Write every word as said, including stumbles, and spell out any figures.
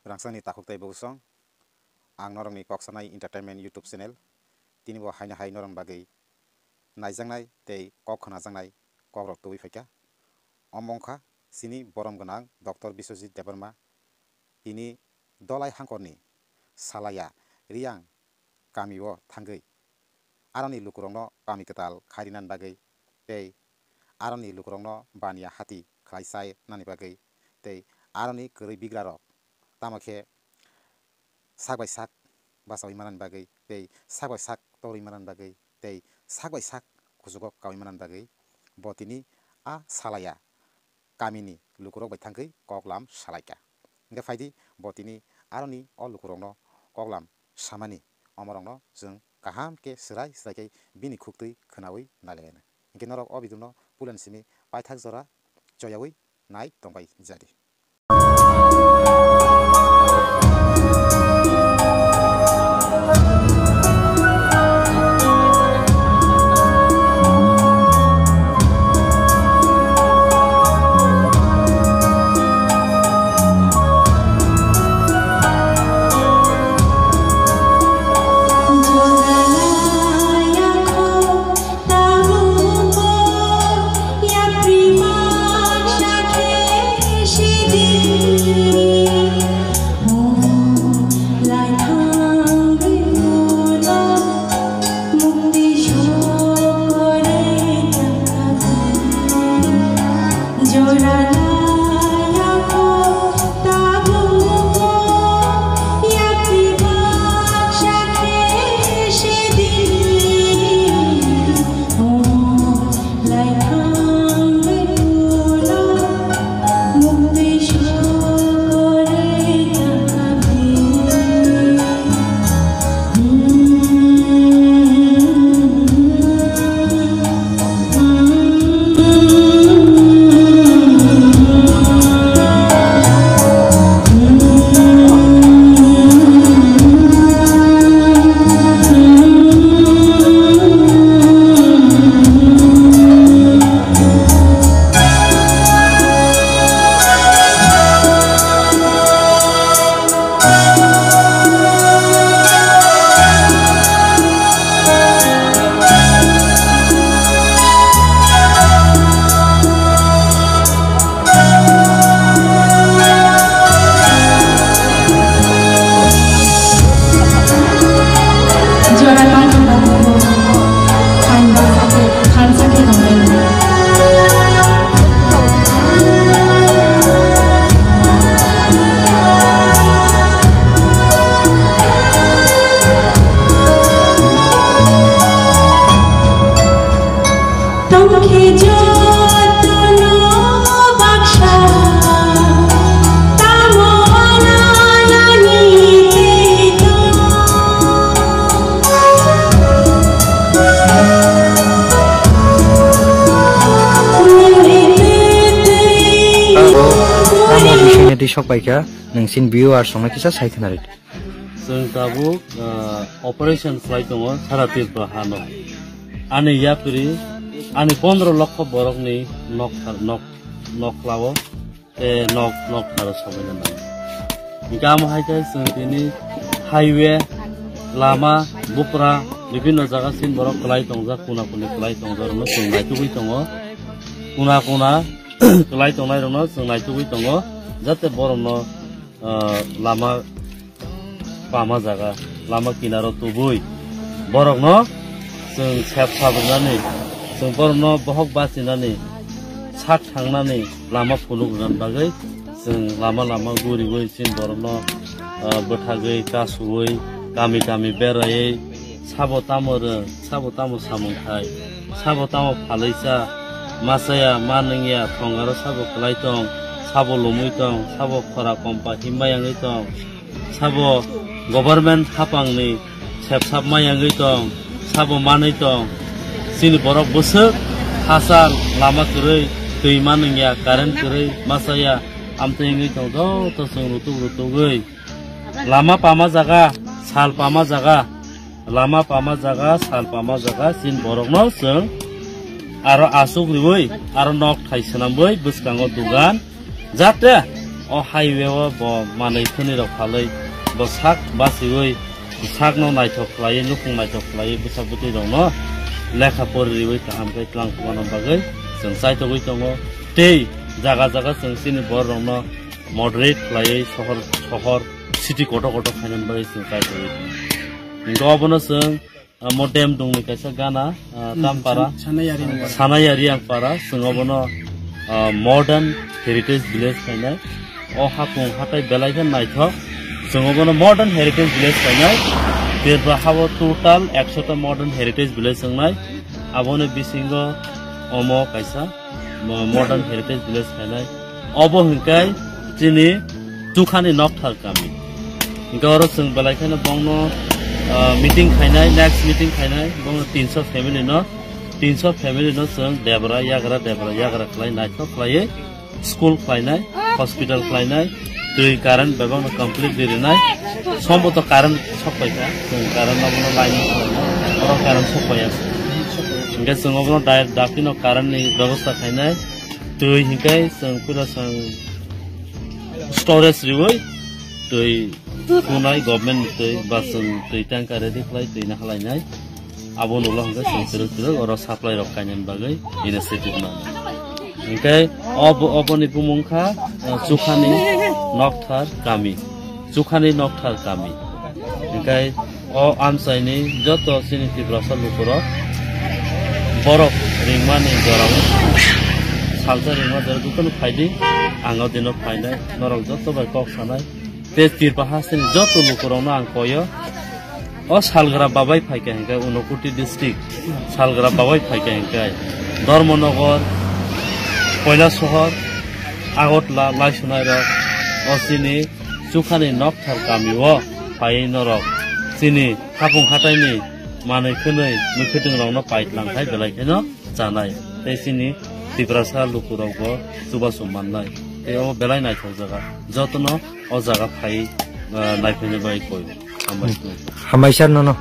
Rangchakni takhuk tei bwswng, ang norokni Kok Sanai Entertainment YouTube channel. Tini bo haino hai norokni bagwi naijaknai tei kok khnajaknai kokrok tubui phaikha. Omo wngkha chini borom gwnang Doctor Biswajit Debbarma. Tini Dolai Hangkorni Salaya Riyang kamio thangwi aroni lukurokno kami kwtal khairina bagwi tei aroni lukurokno baniya hati khlai chai nani bagwi tei aroni kwrwi bigrarok tamo khe sak bai sak bachaui manani bagwi tei sak bai sak torwi manani bagwi tei sak bai sak kuchugo kaui manani bagwi bo tini a Salaya kamini lukurok bai thangwi koklam salaikha. Hingkhe phaidi bo tini aroni o lukurokno koklam samani omorokno chwng kaham khe swrai swrai khe bini khuktwi khwnaui nailainai. Hingkhe norok o video no puilani simi paithak jora choyaui nai tongbai jadi. Tongkhe jotono baksa, tamo ananani tei tong. Nini tei tei. Abo, abo bisingni twi sok paikha, nungsini viewer songno kisa sai khna rwdi. Chwng tabuk, ah, operation khlai tongo sara Tripura hano. Ani yapri, ani pondro lokho borokni nok thar-, nok, nok khlao, tei nok, nok tharo somai nanai. Hingkhe amo hai khe chwng tini highway, lama, bupra, bibinno jaga sin borok kwlai tongjak, kuna kuni kwlai tongjak rokno chwng naitugwi tongo. Kuna kuna kwlai tongnai rokno chwng naitugwi tongo, jate borokno, ah, lama pama jaga, lama kinaro tubui borokno chwng sep sab rwnani, chwng borokno bohok bachinani, sak thangnani lama phunuk rwnani bagwi chwng lama lama guriui chini borokno, ah, bwthagwi, kasuui, kami kami beraiwi, sabo tamo rwng, sabo tamo samung khai, sabo tamo phalwi cha, ma chaya, ma nungya, thongaro sabo kwlai tong, sabo lumui tong, sabo khora kompa himbai wngwi tong, sabo government hapangni sepsap ma yangwi tong, sabo manwi tong. Chini borok bwswk hachal, lama kwrwi, twi ma nungya, current kwrwi, ma chaya, amtwi wngwi tong, joto chwng rutuk rutugwi. Lama pama jaga, sal pama jaga, lama pama jaga, sal pama jaga, chini borokno chwng aro aswk riui, aro nok thai swnamwi bwskango dugan, jate O highway o bo manwi khwnwi rok phalwi bo sak basiwi sakno naithok khlaiwi, nukhung naithok khlaiwi, bwsa bwtwi rokno lekha pori riwi kaham khe tlang thumani bagwi chwng chaitogwi tongo. Tei jaga jaga chwng chini borok rokno moderate khlaiwi sohor, sohor, city kotor kotor khainani bagwi chwng chaitogwi tongo. Hwnkhe obono chwng, ah, modem dongni kaisa gana, ah, Hmm, Tampara, San-, Sanayari Angpara. Sanayari Angpara, chwng obono, ah, modern heritage village khainai. O hakung hatai belai khe naithok. Chwng obono modern heritage village khainai. Tripura habo total ekso ta modern heritage village wngnai. Aboni bisingo omo kaisa mo-, modern heritage village khainai. Obo hwnkhe chini Chukhani Nokthar kami. Hwnkhe oro chwng belai kheno bongno, ah, meeting khainai, next meeting khainai, bongno tinso family no, tinso family no chwng debra yagra, debra yagra khlai naithok khlaiwi school khlainai, hospital khlainai, twi current bebakno complete di rinai. Somboto current sok paikha, chwng current abono line oro current sok paiya. Hwnkhe chwng obono direct dakti no current ni bebosta khainai. Twi hwnkhe chwng puila chwng storage riwi twi kunai government ni twi ba chwng twi tanka ready khlai twi na halainai. Abo nulo hwnkhe chwng kwrwk kwrwk oro supply rok kainani bagwi initiative nanai. Hwnkhe obo, oboni bumung kha, eh, Chukhani Nokthar kami. Chukhani Nokthar kami. Hwnkhe o amchaini joto chini Tiprasa lukurok borok ringmani jorao salsa ringma jora jotono phaidi, ang o dino phainai, norok joto bai kok sanai. Tei Tiprasa chini joto lukurokno ang koyo, o salgra babai phaikha hwnkhe Unakoti district, salgra babai phaikha hwnkhe Dharmanagar, Kailasohor, Agartala, Laisonairok, o chini Chukhani Nokthar kami o phaiwi norok chini hapung hataini manwi khwnwi mwkhwtwng rokno paitlang khai belai kheno chanai. Tei chini Tiprasa lukurokbo chubachu mannai. Tei o belai naithok jaga. Jotono o jaga phai, ah, naiphaini bai koi. Hambai. Hambai sir nono.